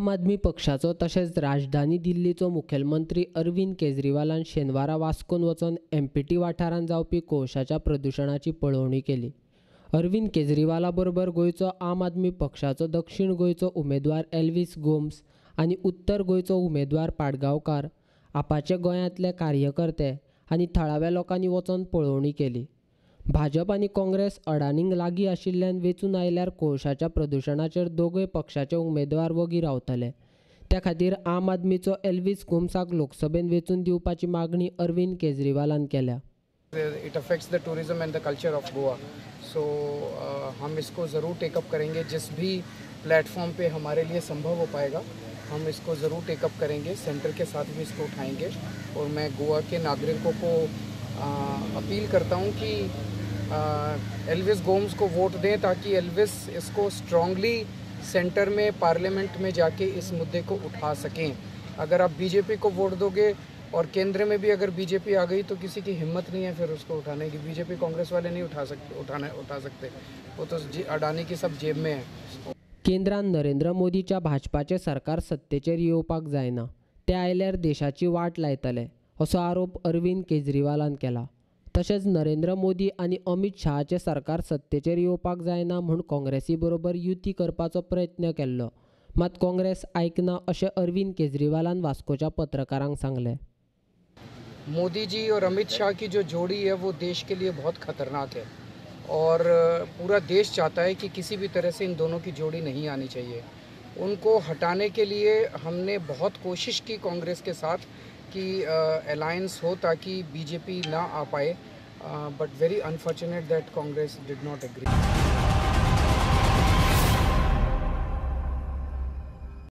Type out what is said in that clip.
आम आदमी पक्षाचो तशेंच राजधानी दिल्लीचो मुखेलमंत्री अरविंद केजरीवालान शेनवारा वास्कोन वचून एमपीटी वाठारांत जावपी कोळशाच्या प्रदुशणाची पळोवणी केली. अरविंद केजरीवाला बरोबर गोंयचो आम आदमी पक्षाचो दक्षिण गोंयचो उमेदवार एल्विस गोम्स आनी उत्तर गोंयचो उमेदवार पाडगांवकार, आपाचे गोंयांतले कार्यकर्ते आनी थळाव्या लोकांनी वचून पळोवणी केली. भाजप आनी काँग्रेस अडाणींक लागीं आशिल्ल्यान वेंचून आयल्यार कोळशाच्या प्रदुशणाचेर दोगूय पक्षाचे उमेदवार वगी रावतले. त्या खातीर आम आदमीचो एल्विस गोम्साक लोकसभेन वेंचून दिवपाची मागणी अरविंद केजरीवालान केल्या. It affects the tourism and the culture of Goa. So हम इसको ज़रूर टेकअप करेंगे, जिस भी प्लेटफॉर्म पे हमारे लिए संभव हो पाएगा हम इसको ज़रूर टेकअप करेंगे. सेंटर के साथ भी इसको उठाएंगे और मैं गोवा के नागरिकों को अपील करता हूँ कि एल्विस गोम्स को वोट दें ताकि एल्विस इसको स्ट्रांगली सेंटर में पार्लियामेंट में जाके इस मुद्दे को उठा सकें. अगर आप बीजेपी को वोट दोगे और केंद्र में भी अगर बीजेपी आ गई तो किसी की हिम्मत नहीं है फिर उसको उठाने की. बीजेपी कांग्रेस वाले नहीं उठा सकते, वो तो अडानी की सब जेब में है. केंद्रान नरेंद्र मोदीच्या भाजपाचे सरकार सत्तेचेर येवपाक जायना, ते आयल्यार देशाची वाट लायतले असो आरोप अरविंद केजरीवालान केला. तशेंच नरेंद्र मोदी आनी अमित शहाचे सरकार सत्तेचेर येवपाक जायना म्हूण काँग्रेसी बरोबर युती करपाचो प्रयत्न केल्लो, मात काँग्रेस आयकना अशें अरविंद केजरीवालान वास्कोच्या पत्रकारांक सांगलें. मोदी जी और अमित शाह की जो जोड़ी है वो देश के लिए बहुत खतरनाक है और पूरा देश चाहता है कि किसी भी तरह से इन दोनों की जोड़ी नहीं आनी चाहिए. उनको हटाने के लिए हमने बहुत कोशिश की कांग्रेस के साथ कि अलायंस हो ताकि बीजेपी ना आ पाए, but very unfortunate that Congress did not agree.